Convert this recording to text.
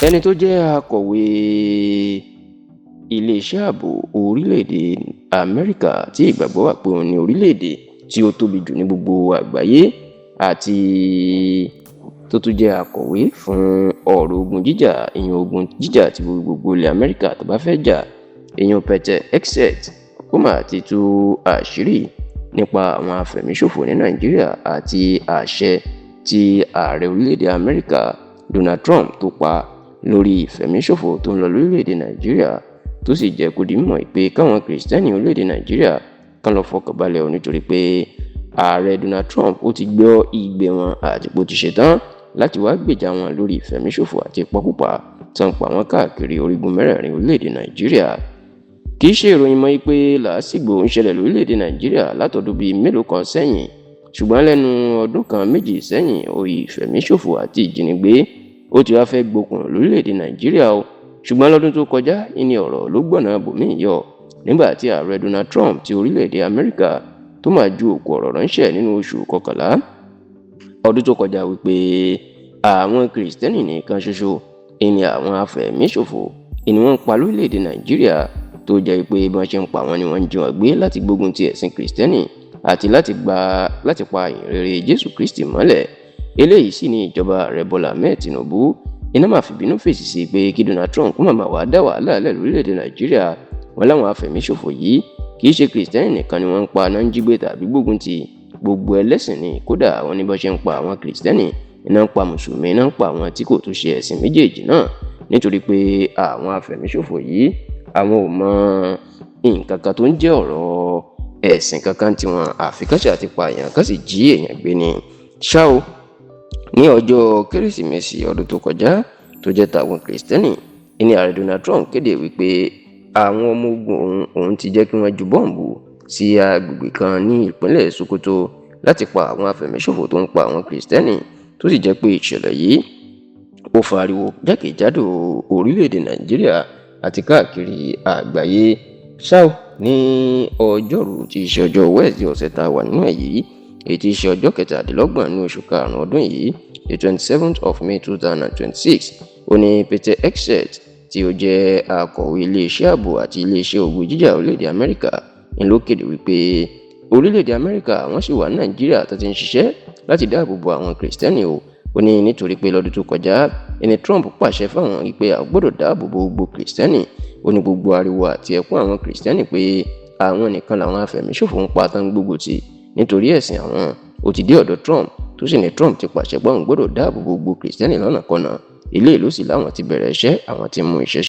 Ẹni tó jẹ́ akọ̀wé iléeṣẹ́ ààbò orílẹ̀-èdè Amẹ́ríkà, tí ìgbàgbọ́ wà pé òun ní orílẹ̀-èdè tí ó tóbi jù ní gbogbo àgbáyé, àti tó tún jẹ́ akọ̀wé fún ọ̀rọ̀ ogun jíjà, ìyẹn ogun jíjà tí gbogbo ilẹ̀ Amẹ́ríkà tó bá fẹ́ jà, ìyẹn Pete Hegseth, ó mà ti tú àṣírí nípa àwọn afẹ̀míṣòfò ní Nàìjíríà àti àṣẹ tí ààrẹ orílẹ̀-èdè Amẹ́ríkà Donald Trump tó pa lórí ìfẹ̀míṣòfò tó ń lọ lórílẹ̀-èdè Nàìjíríà, tó sì jẹ́ kó di mímọ̀ pé káwọn Kìrìsìtẹ́nì orílẹ̀-èdè Nàìjíríà kán lọ fọkàn balẹ̀ o, nítorí pé ààrẹ Donald Trump ó ti gbọ́ igbe wọn àti pé ó ti ṣetán láti wá gbèjà wọn lórí ìfẹ̀míṣòfò àti ìpakúpa tó ń pa wọ́n káàkiri orígun mẹ́rẹ̀ẹ̀rin orílẹ̀-èdè Nàìjíríà. Kì í ṣe ìròyìn mọ́ pé làásìgbò ń ṣẹlẹ̀ lórílẹ̀-èdè Nàìjíríà látọdún bíi mélòó kan sẹ́yìn, ṣùgbọ́n lẹ́nu ọdún kan méjì sẹ́yìn, oyè ìfẹ̀míṣòfò àti ìjínigbé ó ti wá fẹ́ gbókun lórílẹ̀-èdè Nàìjíríà o. Ṣùgbọ́n lọ́dún tó kọjá ìní ọ̀rọ̀ ló gbọ̀nà bòmíì yọ nígbà tí ààrẹ Donald Trump ti orílẹ̀-èdè Amẹ́ríkà tó máa ju òkú ọ̀rọ̀ ránṣẹ́ nínú oṣù kọkànlá ọdún tó kọjá wípé àwọn Kìrìsìtẹ́nì nìkan ṣoṣo ìní àwọn afẹ̀míṣòfò ìní wọ́n ń pa lórílẹ̀-èdè Nàìjíríà, tó jẹ́ pé bí wọ́n ṣe ń pa wọ́n ni wọ́n ń jí wọn gbé láti gbógun ti ẹ̀sìn Kìrìsìtẹ́nì àti láti gba láti pa ìhìnrere Jésù Kristi mọ́lẹ̀. Eléyìí sì ni ìjọba ààrẹ Bọ́lá Ahmed Tinubu iná máa fìbínú fèsì sí pé kí Donald Trump kó màmá wàá dá wàhálà lẹ̀ lórílẹ̀‐èdè Nàìjíríà. Wọn láwọn afẹ̀míṣòfò yìí kì í ṣe Kìrìsìtẹ́nì nìkan ni wọ́n ń pa náà ń jí gbé tàbí gbógun ti gbogbo ẹlẹ́sìn ni. Kódà àwọn ní bọ́n ṣe ń pa àwọn Kìrìsìtẹ́nì, iná ń pa Mùsùlùmí, iná ń pa àwọn tí kò tún ṣe ẹ̀sìn méjèèjì náà, nítorí pé àwọn afẹ̀míṣòfò yìí, àwọn ò mọ nǹkan kan tó ń jẹ́ ọ̀rọ̀ ẹ̀sìn kankan tiwọn, àfi kán ṣáà ti pààyàn, kán sì jí èèyàn gbé ni. Ṣá o, ní ọjọ́ Kérésìmesì ọdún tó kọjá tó jẹ́ tàwọn Kìrìsìtẹ́nì ní ààrẹ Donald Trump kéde wípé àwọn ọmọ ogun òun ti jẹ́ kí wọ́n ju bọ́ǹbù sí agbègbè kan ní ìpínlẹ̀ Sokoto láti pa àwọn afẹ̀míṣòfò tó ń pa àwọn Kìrìsìtẹ́nì, tó sì jẹ́ pé ìṣẹ̀lẹ̀ yìí ó fariwo jákèjádò orílẹ̀-èdè Nàìjíríà àti káàkiri àgbáyé. Ṣá o, ní ọjọ́rú tí í ṣe ọjọ́ Wednesday ọ̀sẹ̀ tá a wà nínú ẹ̀ yìí, èyí tí í ṣe ọjọ́ 27 ní oṣù karùn-ún ọdún yìí, the 27th of May 2026, ó ní Pete Hegseth, tí ó jẹ́ akọ̀wé iléeṣẹ́ ààbò àti iléeṣẹ́ ogun jíjà orílẹ̀-èdè Amẹ́ríkà, ń ló kéde wípé orílẹ̀-èdè Amẹ́ríkà wọ́n sì wà ní Nàìjíríà tó ti ń ṣiṣẹ́ láti dáàbò bo àwọn Kìrìsìtẹ́nì o. Ó ní nítorí pé lọ́dún tó kọjá ẹni Trump pàṣẹ fáwọn wípé a gbọ́dọ̀ dáàbò bo gbogbo Kìrìsìtẹ́nì. Ó ní gbogbo ariwo àti ẹkún àwọn Kìrìsìtẹ́nì pé àwọn nìkan làwọn afẹ̀míṣòfò ń pa tán gbógun tì nítorí ẹ̀sìn àwọn, ó ti dé ọ̀dọ̀ Trump, tó sì ní Trump ti pàṣẹ pé àwọn gbọ́dọ̀ dáàbò bo gbogbo Kìrìsìtẹ́nì lọ́nàkọnà. Ilé ìlú sì láwọn ti bẹ̀rẹ̀ iṣẹ́, àwọn ti mú iṣẹ́.